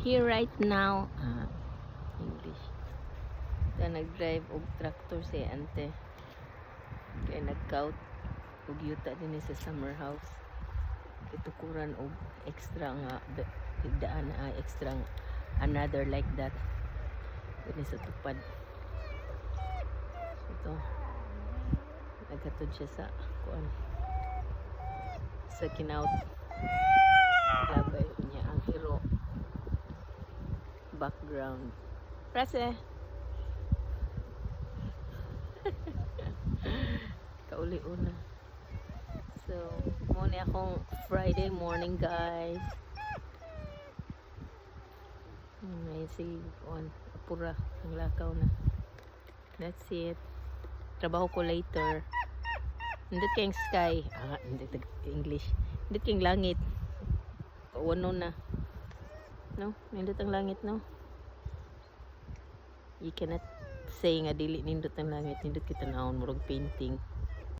Here right now, ah, English. Ta nag-drive og tractor si ante. Kay nagkaut og yuta dinhi sa summer house. Itukuran og extra nga higdaan na extra nga another like that. Dinhi sa tupad. So ito, naghatod siya sa kuan sa kinaut. Labay niya ang hero background. Prese! Kauli-una. So, mao ni akong Friday morning, guys. May si kuan apura ang lakaw na. That's it. Trabaho ko later. Hindi kayong sky. Ah, hindi English. Hindi kayong langit. Kauno na. No? Nindot ang langit, no? You cannot say nga dili nindot ang langit. Nindot kita naon murag painting.